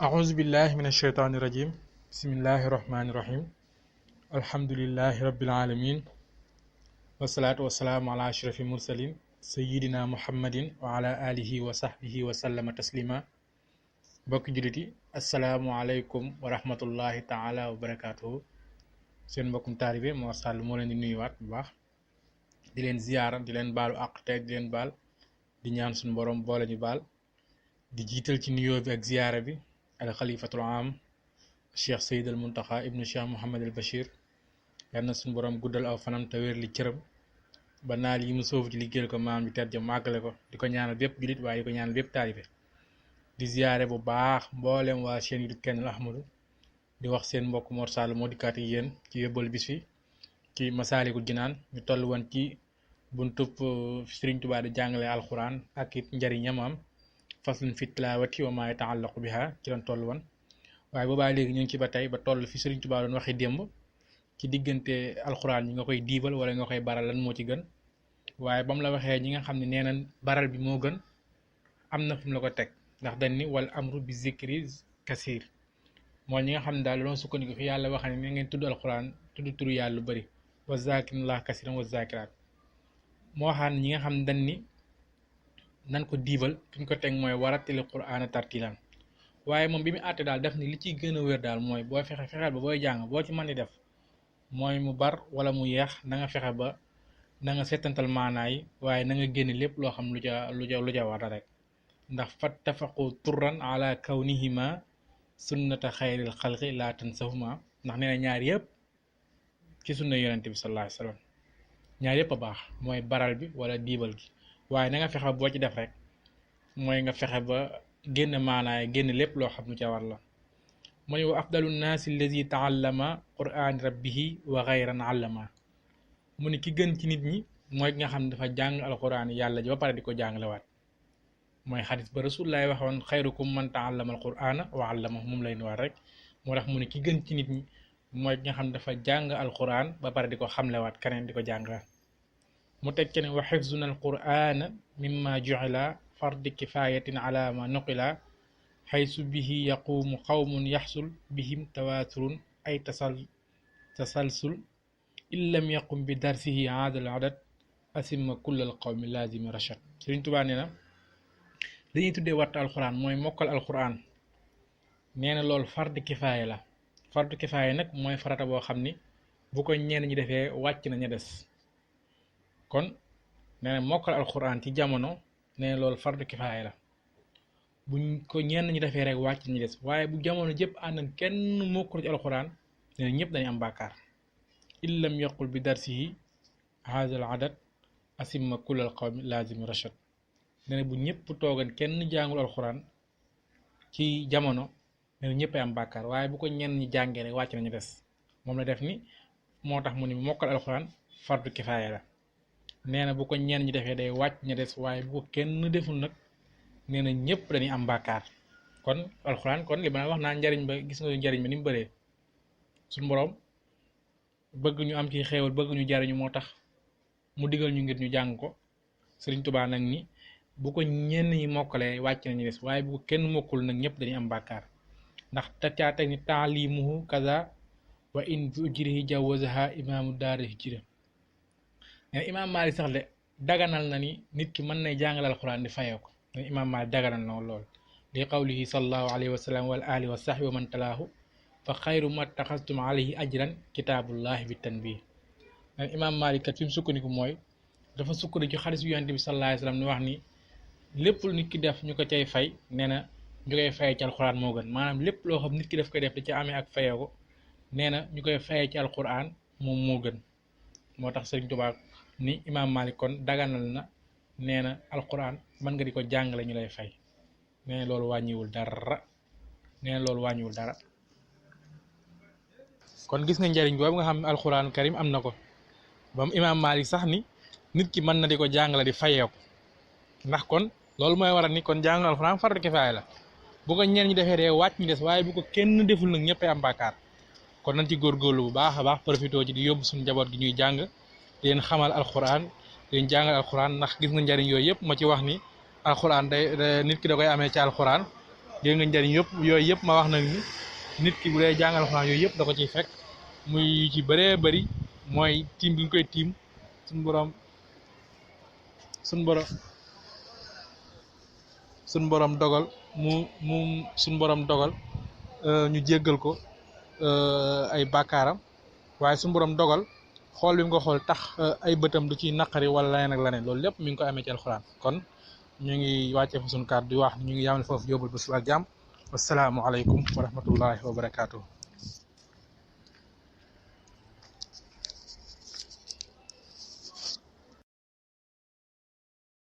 أعوذ بالله من الشيطان الرجيم بسم الله الرحمن الرحيم الحمد لله رب العالمين والصلاة والسلام على أشرف المرسلين سيدنا محمد وعلى آله وصحبه وسلم تسليما bokk jullit yi asalaamualeykum wa rahmatullahi taala wa barakaatuhu seen mbokkum taalibe Mor Sall moo leen di nuyuwaat bu baax di leen ziyaara di leen baalu àq te di leen baal di ñaan suñu borom boole ñu baal di jiital ci nuyoo bi ak ziyaara bi al xalifatul am cheikh Seyd al Muntaxa ibnu cheikh Mouhamad al Bachir yal na suñu borom guddal aw fanam te wér li cëram ba naal yi mu soofu ci liggéeyal ko maam bi tedd ja màggale ko di ko ñaanal bépp jullit waaye di ko ñaanal bépp taalibe di ziyaare bu baax mboolem waa chaîne YouTube Kenn Ahmadou di wax seen mbokk Mor Sall moo dikkaat ak yéen ci yóbbal bis fi ci Masaalikul Jinaan ñu toll woon ci buntub Sëriñ Tuubaa di jàngale alxuraan ak it njariñam am faslun fi tilaawati wa maa yataallaqu biha ci lañ toll woon waaye boobaa léegi ñu ngi ci ba tey ba toll fi Sëriñ Tuubaa doon waxee démb ci diggante alxuraan yi nga koy diibal wala nga koy baral lan moo ci gën waaye ba mu la waxee ñi nga xam ne nee na baral bi moo gën am na fu mu la ko teg ndax dañ ni wal amru bi zikri kasir mooy ñi nga xam ne daal doon sukkandiku fi yàlla wax ne ngeen tudd alxuraan tudd turu yàlla lu bëri wa zakirillah kasiran wa zakiraat moo xam ne ñi nga xam ne dañ ni nan ko diibal fi ñu ko teg mooy waratili qur'aana tartilan waaye moom bi mu àtte daal def ni li ciy gën a wér daal mooy booy fexeel ba booy jàng boo ci mën di def mooy mu bar wala mu yeex na nga fexe ba na nga seetantal maanaa yi waaye na nga génne lépp loo xam lu ca war rek ndax fattafaqu turran ala kawnihima sunnata xayril xalqi laa tansahuma ndax nee na ñaar yëpp ci sunna yonente bi sallallahu alayhi wasallam ñaar yëpp a baax mooy baral bi wala diibal gi waaye na nga fexe boo ci def rek mooy nga fexe ba génn maanaay génn lépp loo xam lu ca war la mu ne wa afdalu nnaasi allazi taallama qur'aan rabbihi wa xayran allama mu ne ki gën ci nit ñi mooy ki nga xam ne dafa jàng alquran yàlla ji ba pare di ko jàngalewaat mooy xadis ba rasulullahi waxoon xayrukum man taallama alqur'ana wa allama moom lay nuwaat rek moo tax mu ne ki gën ci nit ñi mooy ki nga xam ne dafa jàng alquran ba pare di ko xamlewaat keneen di ko jàngalaat mu teg ci ne wa xifzuna alqur'ana mimma ju'ila fardi kifayatin ala ma nuqila xaysu bihi yaqumu qawmun yaxsul bihim tawaaturun ay tasalsul in lam yaqum bi darsihi aadal adat asimma kullal qawmi lazimi rachad Sëriñ Tuubaa nee na dañuy tuddee wattu alxuraan mooy mokkal alxuraan nee na loolu fardu kifaaya la fardu kifaaya nag mooy farata boo xam ni bu ko ñenn ñi defee wàcc na ña des kon nee na mokkal alxuraan ci jamono nee na loolu fardu kifaaya la buñ ko ñenn ñi defee rek wàcc na ña des waaye bu jamono jëpp àndan kenn mokkul ci alxuraan nee na ñëpp dañuy am bàkkaar illam yaqul bi darsihi haazal adat asimma kullal qawmi lazimi rachad nee na bu ñëpp toogan kenn jàngul alxuraan ci jamono nee na ñëpp ay am bàkkaar waaye bu ko ñenn ñi jàngee rek wàcc nañu des moom la def ni moo tax mu ni mokkal alxuraan fardu kifaaya la nee na bu ko ñenn ñi defee day wàcc ña des waaye bu ko kenn deful nag nee na ñëpp dañuy am bàkkaar kon alxuraan kon li ma wax naa njariñ ba gis nga njariñ ba ni mu bëree suñu boroom bëgg ñu am ci xéewal bëgg ñu jariñu moo tax mu digal ñu ngir ñu jàng ko Sëriñ Tuubaa nag ni bu ko ñenn ñi mokkalee wàcc nañu des waaye bu ko kenn mokkul nag ñëpp dañuy am bàkkaar ndax te caa teg ni taalimuhu kaza wa in bi ujrihi jawazaha imaamu daari hijra nee na imaam Maalik sax de daganal na ni nit ki mën nay jàngal alxuraan di fayoo ko ne imaam Maalik daganal na lool li qawlihi sallallahu alayhi wa sallam wal alihi wa sahbi wa man talaahu fa xayru ma taxastum alayhi ajran kitaabullahi bi tanbih nee na imaam Maalik kat fi mu sukkandiku mooy dafa sukkandiku ci xadiis yonent bi sallallahu alayhi wa sallam ni wax ni lépp lu nit ki def ñu ko cay fay nee na ñu koy fayee ci alxuraan moo gën maanaam lépp loo xam nit ki daf koy def da ci amee ak fayee ko nee na ñu koy fayee ci alxuraan moom moo gën moo tax Sëriñ Tuubaa ni imaam Maalik kon daganal na nee na alxuraan mën nga di ko jàngale ñu lay fay nee na loolu wàññiwul dara nee na loolu wàññiwul dara kon gis nga njariñ boobu nga xam ne alxuraan karim am na ko ba mu imaam Maalik sax ni nit ki mën na di ko jàngale di fayee ko ndax kon loolu mooy waral ni kon jàngal alxuraan fardu kifaaya la bu ko ñenn ñi defee dee wàcc ñu des waaye bu ko kenn deful nag ñëpp am bàkkaar kon nañ ci góorgóorlu bu baax a baax profité ci di yóbbu suñu njaboot gi ñuy jàng di leen xamal alxuraan di leen jàngal alxuraan ndax gis nga njariñ yooyu yëpp ma ci wax ni alxuraan day nit ki da koy amee ci alxuraan dégg nga njëriñ yëpp yooyu yëpp ma wax nag ni nit ki bu dee jàngal alxuraan yooyu yëpp da ko ciy fekk muy ci bëree bëri mooy tiim bi nga koy tiim suñu borom suñu borom dogal suñu borom dogal ñu jéggal ko ay bàkkaaram waaye suñu borom dogal xool bi mu ko xool tax ay bëtam du ci naqari wala leneen ak leneen loolu lépp mi ngi ko amee ci alxuraan kon ñu ngi wàccee fa suñu kàddu di wax ñu ngi yàmale foofu yóbbul ba suba ak jàmm wasalaamualeykum wa rahmatullahi wa barakaatu.